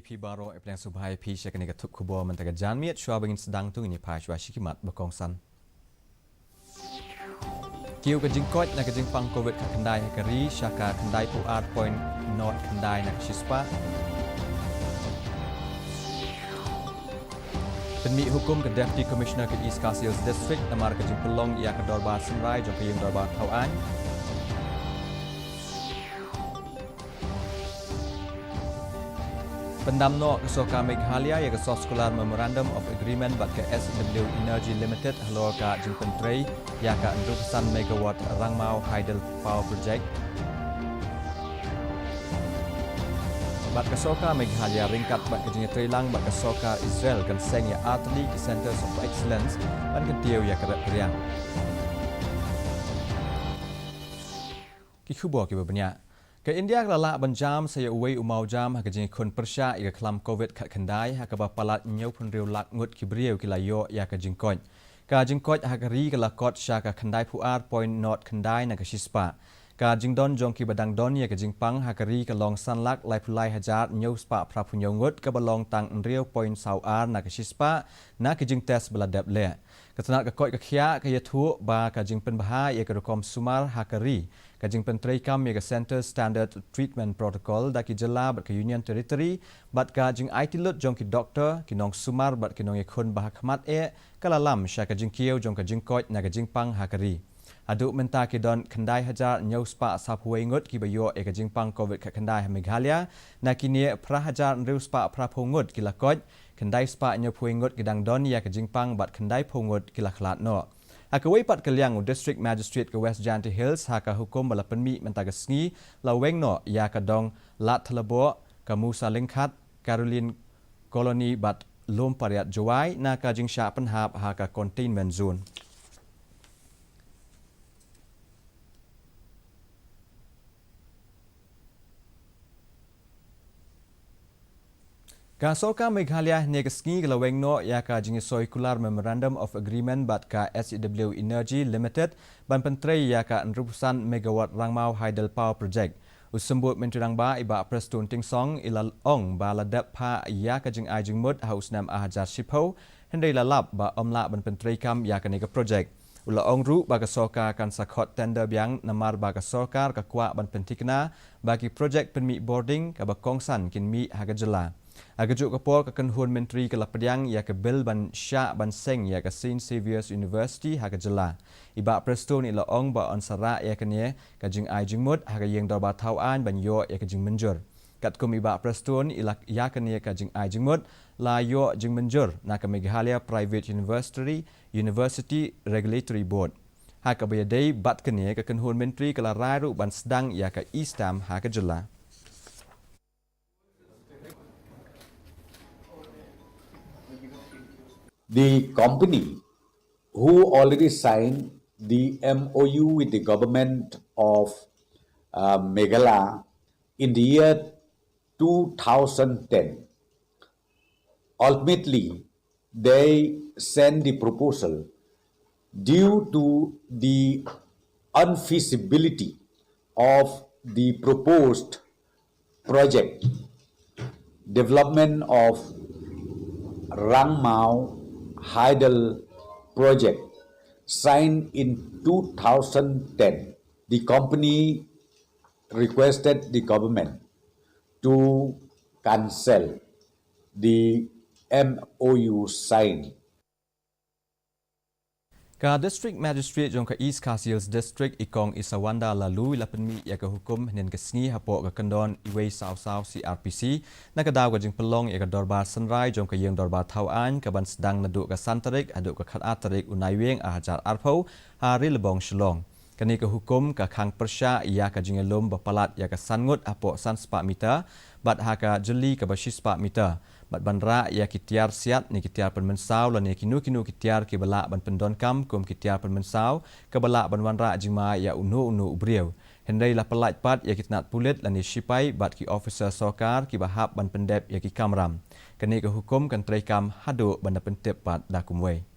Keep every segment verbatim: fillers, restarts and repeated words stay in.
Phi baroh, ïa pdiang sngewbha ïa phi sha kane ka thup khubor mynta ka janmiet. Shuwa ba ngin sdang to ngin ïa phai shuwa shi khmat ba kongsan. Kiew ka jingkoit na ka jingpang covid khatkhyndai ha ka ri sha ka khyndaiphew ar point nod khyndai na ka shispah. Pynmih hukum ka Deputy Commissioner ka East Khasi Hills District namar ka jingpynlong ïa ka dorbar synrai jong ka ïing dorbar thaw aiñ. Pyndam noh ka Sorkar Meghalaya ïa ka Soskular Memorandum of Agreement bad ka S E W Energy Limited halor ka jingpyntrei ïa ka hynriewphew san megawatt Rangmaw Hydel Power Project. Bad ka Sorkar Meghalaya ryngkat bad ka jingïatreilang bad ka Sorkar Israel kan seng ïa artylli ki Centres of Excellence ban kyntiew ïa ka rep ka riang. Ki khubor kiba bniah. Ka India ka la lah ban jam sa ïa uwei u mawjam ha ka jingïakhun pyrshah ïa ka khlam covid khatkhyndai ha kaba palat hynñiewphew hynriew lak ngut ki briew ki la ïoh ïa ka jingkoit. Ka jingkoit ha ka ri ka la kot sha ka khyndaiphew ar point nod khyndai na ka shispah. Ka jingdon jong kiba dang don ïa ka jingpang ha ka ri ka long san lak laiphew lai hajar hynñiewspah phraphew hynñiew ngut kaba long tang hynriew point saw ar na ka shispah na ki jingtest ba la dep leh. Ka tnat ka koit ka khiah ka ïathuh ba ka jingpynbha ïa ka rukom sumar ha ka ri, ka jingpyntreikam ïa ka Centre Standard Treatment Protocol da ki jylla bad ka Union Territory bad ka jingaiti lut jong ki doktor, ki nongsumar bad ki nongïakhun ba ha khmat eh ka la lam sha ka jingkiew jong ka jingkoit na ka jingpang ha ka ri. Haduh mynta ki don khyndai hajar hynñiewspah sawphew wei ngut kiba ïoh ïa ka jingpang covid khatkhyndai ha Meghalaya, na kine phra hajar hynriewspah phraphew ngut ki la koit, khyndaispah hynñiewphew wei ngut ki dang don ïa ka jingpang bad khyndaiphew ngut ki la khlad noh. Ha kawei pat ka liang, u District Magistrate ka West Jaintia Hills ha ka hukum ba la pynmih mynta ka sngi la weng noh ïa ka dong Lad Thlaboh, ka Musa Lyngkhat, Caroline Colony bad Lum Pariat Jowai na ka jingshah pynhap ha ka containment zone. Ka Sorkar Meghalaya hynne ka sngi ka la weng noh ïa ka jingïasoi kular Memorandum of Agreement bad ka S E W Energy Limited ban pyntrei ïa ka hynriewphew san megawatt Rangmaw Hydel Power Project. U Symbud Myntri Rangbah i Bah Prestone Tynsong i la ong ba la dep phah ïa ka jingai jingmut ha u snem ar hajar shiphew, hynrei la lap ba ym lah ban pyntreikam ïa kane ka project. U la ong ruh ba ka sorkar kan sa khot tender biang namar ba ka sorkar ka kwah ban pynthikna ba ki project pynmih bording kaba kongsan kin mih ha ka jylla. Ha kajuh ka por, ka kynhun myntri ka la pdiang ïa ka bill ban shah ban seng ïa ka Saint Xavier's University ha ka jylla. I Bah Prestone i la ong ba yn sa rah ïa kane ka jingai jingmut ha ka ïing dorbar thaw aiñ ban ïoh ïa ka jingmynjur. Katkum i Bah Prestone i la, ïa kane ka jingai jingmut la ïoh jingmynjur na ka Meghalaya Private University, University Regulatory Board. Ha kaba ïadei bad kane, ka kynhun myntri ka la rai ruh ban sdang ïa ka e-stamp ha ka jylla. The company who already signed the M O U with the government of uh, Meghalaya in the year two thousand ten. Ultimately, they sent the proposal due to the unfeasibility of the proposed project, development of Rangmao Hydel project, signed in two thousand ten. The company requested the government to cancel the M O U signed. Ka District Magistrate jong ka East Khasi Hills District, i Kong Isawanda Laloo, i la pynmih ïa ka hukum hynnin ka sngi hapoh ka kyndon uwei saw saw C R P C na ka daw ka jingpynlong ïa ka dorbar synrai jong ka ïing dorbar thaw aiñ ka ban sdang naduh ka san tarik haduh ka khatar tarik u Naiwieng ar hajar arphew ha Rilbong, Shillong. Kane ka hukum ka khang pyrshah ïa ka jingïalum ba palat ïa ka san ngut hapoh san spah meter bad ha ka jylli kaba shi spah meter, bad ban rah ïa ki tiar siat ne ki tiar pynmynsaw lane kino kino ki tiar kiba lah ban pyndonkam kum ki tiar pynmynsaw kaba lah ban wanrah jingma ïa uno uno u briew. Hynrei la pyllait pat ïa ki tnat pulit lane shipai bad ki ophisar sorkar kiba hap ban pyndep ïa ki kamram. Kane ka hukum kan treikam haduh ban da pyntip pat da kumwei.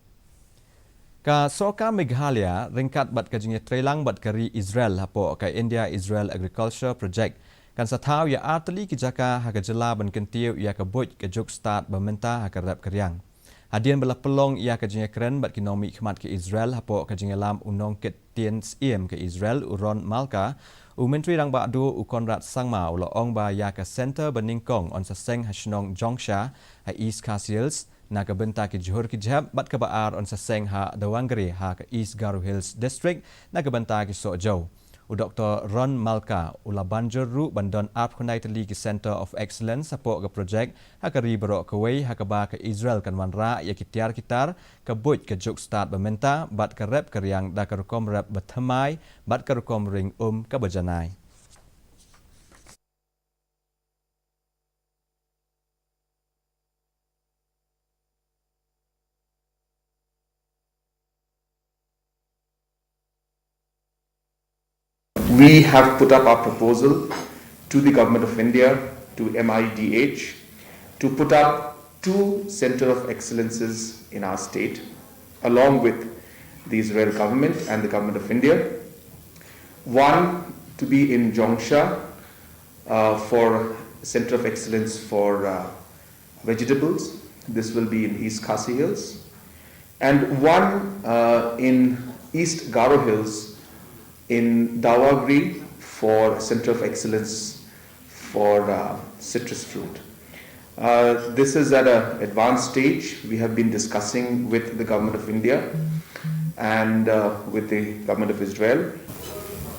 Ka Sorkar Meghalaya ryngkat bad ka jingïatreilang bad ka ri Israel hapoh ka India-Israel Agriculture Project Kan sa thaw ïa ar tylli ki jaka ha ka jylla ban kyntiew ïa ka buit ka juk stad ba mynta ha ka rep ka riang. Hadien ba la pynlong ïa ka jingïakren bad ki nongmihkhmat ka Israel hapoh ka jingïalam u nongkit tien syiem ka Israel u Ron Malka, u Myntri Rangbah Duh u Conrad Sangma u la ong ba ïa ka center ba nyngkong yn sa seng ha shnong Jongsha ha East Khasi Hills na ka bynta ki jhur ki jhep bad kaba ar yn sa seng ha Dawangri ha ka East Garo Hills District na ka bynta ki sohjew. U Doktor Ron Malka u la banjur ruh ban don arphew khyndai tylli ki Center of Excellence hapoh ka project ha ka ri baroh kawei ha kaba ka Israel kan wanrah ïa ki tiar ki tar, ka buit ka juk stad ba mynta bad ka rep ka riang da ka rukom rep ba thymmai bad ka rukom ring um kaba janai. We have put up our proposal to the Government of India, to M I D H, to put up two Center of Excellences in our state, along with the Israel government and the Government of India. One to be in Jongsha, uh, for Center of Excellence for, uh, vegetables. This will be in East Khasi Hills. And one, uh, in East Garo Hills in Dawangri for Center of Excellence for, uh, citrus fruit. Uh, this is at an advanced stage. We have been discussing with the Government of India and, uh, with the Government of Israel.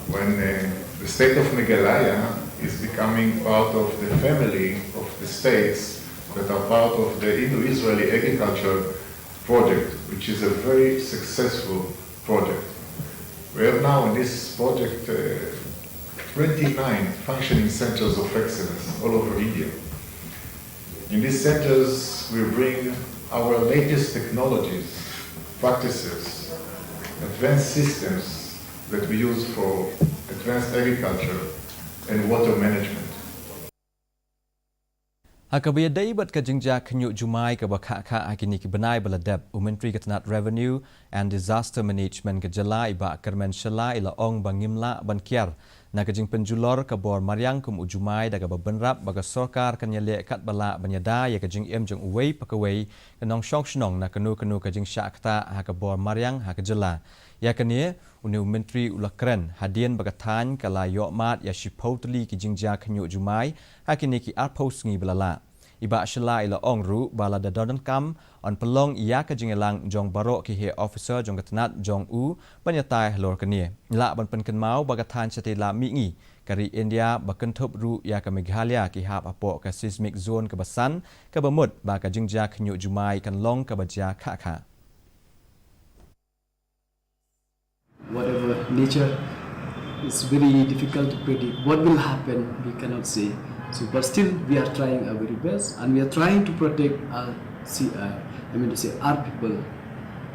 When, uh, the state of Meghalaya is becoming part of the family of the states that are part of the Indo-Israeli Agriculture Project, which is a very successful project. We have now in this project, uh, twenty-nine functioning centers of excellence all over India. In these centers, we bring our latest technologies, practices, advanced systems that we use for advanced agriculture and water management. Ha kaba ïadei bad ka jingjia khynñiuh jumai kaba khah khah ha kine ki bnai ba la dep, u Myntri ka tnat Revenue and Disaster Management ka jylla i Bah Kyrmen Shylla i la ong ba ngim lah ban kiar na ka jingpynjulor ka bor mariang kum u jumai da kaba bynrap ba ka sorkar kan ïaleh katba lah ban ïada ïa ka jingim jong uwei pa kawei ka nongshong shnong na kano kano ka jingshah ktah ha ka bor mariang ha ka jylla. Ïa kane une u Myntri u la kren hadien ba ka thaiñ ka la ïoh mad ïa shiphew tylli ki jingjia khynñiuh jumai ha kine ki arphew sngi ba la lah. I Bah Shylla i la ong ruh ba lada donkam yn pynlong ïa ka jingïalang jong baroh ki heh officer jong ka tnat jong u ban ïatai halor kane. Lah ban pynkynmaw ba ka thaiñ shatei lah mihngi ka ri India ba kynthup ruh ïa ka Meghalaya ki hap hapoh ka seismic zone kaba san, kaba mut ba ka jingjia khynñiuh jumai kan long kaba jia khah khah. Whatever nature, it's very difficult to predict what will happen, we cannot say. So, but still, we are trying our very best and we are trying to protect our, see, uh, I mean to say, our people.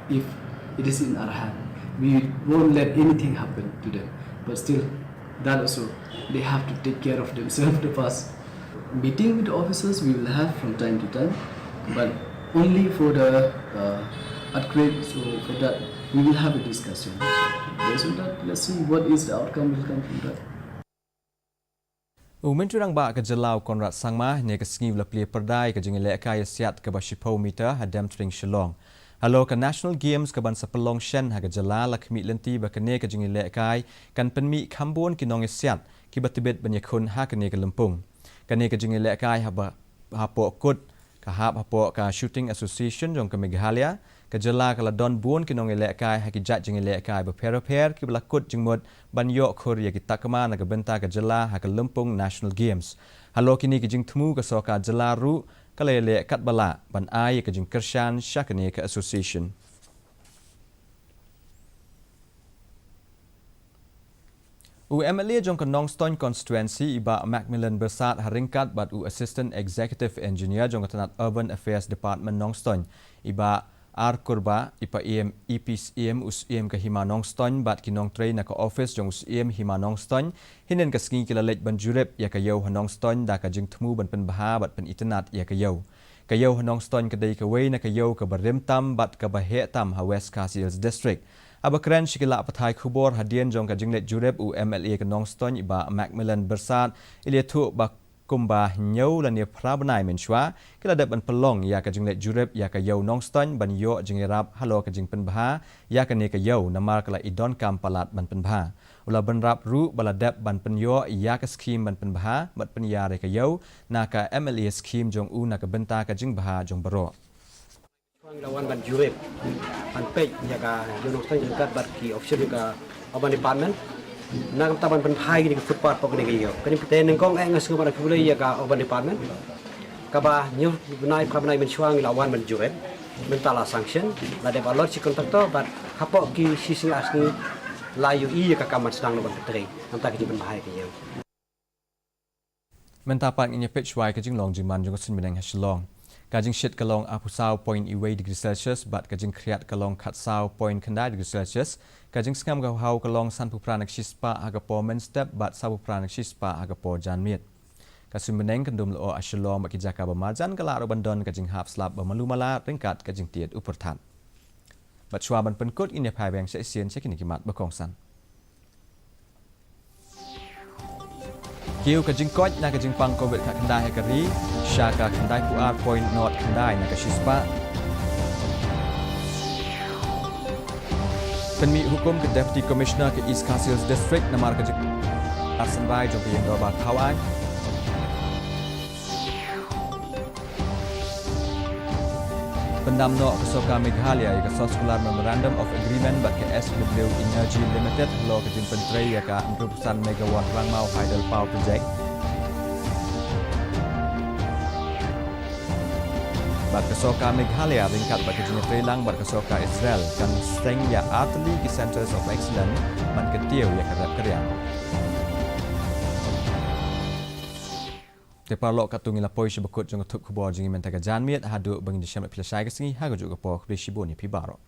If it is in our hand, we won't let anything happen to them. But still, that also, they have to take care of themselves the first. Meeting with the officers we will have from time to time, but only for the, uh, earthquake. So for that, we will have a discussion. Based on that, let's see what is the outcome will come from that. U Myntri Rangbah ka jylla u Conrad Sangma hynne ka sngi u la plie pyrda ïa ka jingïalehkai ïasiat kaba shiphew meter ha Demtring Shillong. Halor ka National Games kaban sa pynlong shen ha ka jylla, la khmih lynti ba kane ka jingïalehkai kan pynmih kham bun ki nongïasiat kiba tbit ban ïakhun ha kane ka lympung. Kane ka jingïalehkai haba, hapoh KUD, ka hap hapoh ka Shooting Association jong ka Meghalaya. Ka jylla ka la don bun ki nongïalehkai ha ki jait jingïalehkai bapher bapher kiba la kut jingmut ban ïoh khur ïa ki takma na ka bynta ka jylla ha ka lympung National Games. Halor kine ki jingthmu, ka sorkar jylla ruh ka la ïaleh katba lah ban ai ïa ka jingkyrshan sha kane ka association. U M L A jong ka Nongstoiñ Constituency, i Bah Macmillan Byrsat, ha ryngkat bad u Assistant Executive Engineer jong ka tnat Urban Affairs Department Nongstoiñ, i Bah R Kurbah, i Paiem, i P C M, u Syiem ka Hima Nongstoiñ bad ki nongtrei na ka office jong u Syiem Hima Nongstoiñ, hynnin ka sngi ki la leit ban jurip ïa ka ïew ha Nongstoiñ da ka jingthmu ban pynbha bad pynitynnad ïa ka ïew. Ka ïew ha Nongstoiñ ka dei kawei na ka ïew kaba rim tam bad kaba heh tam ha West Khasi Hills District. Haba kren sha ki lad pathai khubor hadien jong ka jingleit jurip, u MLA ka Nongstoiñ, i Bah Macmillan Byrsat, i la ïathuh ba kumba hynñiew lane phra bnai mynshwa, ki la dep ban pynlong ïa ka jingleit jurip ïa ka ïew Nongstoiñ ban ïoh jingïarap halor ka jingpynbha ïa kane ka ïew, namar ka la i donkam palat ban pynbha. U la bynrap ruh ba la dep ban pynïoh ïa ka skhim ban pynbha bad pynïar ïa ka ïew na ka MLA skhim jong u na ka bynta ka jingbha jong baroh. Ngi la wan ban jurip, ban peit ïa ka ïew Nongstoiñ ryngkat bad ki official jong ka urban department. Na ka bynta ban pynbha ïa kane ka footpath hapoh kane ka ïew. Kane te nyngkong eh nga sngew ban ai khublei ïa ka urban department. Kaba hynñiew bnai phra bnai mynshwa ngi la wan ban jurip. Mynta la sanction, la dep allot sha ki contractor bad hapoh ki shi sngi ar sngi la ïohi ïa ka kam ban sdang noh ban pyntrei. Na ka bynta ka jingpynbha ïa ka ïew. Mynta pat ngin ïa peit shuwa ïa ka jinglong jingman jong ka suiñ bneng ha Shillong. Ka jingshit ka long arphew saw point wei degree Celsius bad ka jingkhriat ka long khatsaw point khyndai degree Celsius. Ka jingsngem ka haw ka long sanphew phra na ka shispah ha ka por mynstep bad sawphew phra na ka shispah ha ka por janmiet. Ka suiñ bneng kan dum lyoh ha Shillong bad ki jaka ba marjan, ka lah ruh ban don ka jinghap slap ba malu mala ryngkat ka jingtied u pyrthat. Bad shuwa ban pynkut, ngin ïa phai biang sha shisien sha kine ki mat ba kongsan. Kiew ka jingkoit na ka jingpang Covid khatkhyndai ha ka ri sha ka khyndaiphew ar point nod khyndai na ka shispah. Pynmih hukum ka Deputy Commissioner ka East Khasi Hills District namar ka jing- ar symbai jong ka ïing dorbar Khawai. Pyndam noh ka Sorkar Meghalaya ïa ka Soskular Memorandum of Agreement bad ka S W Energy Limited halor ka jingpyntrei ïa ka hynriewphew san megawatt Rangmaw Hydel Power Project. Bad ka Sorkar Meghalaya ryngkat bad ka jingïatreilang bad ka Sorkar Israel kan seng ïa artylli ki Centres of Excellence ban kyntiew ïa ka rep ka riang. Te paralok, katto ngi la poi sha ba kut jong ka thup khubor jong ngi mynta ka janmiet, haduh ba ngin ïashem bad phi lashai ka sngi ha kajuh ka por, khublei shibun ïa phi baroh.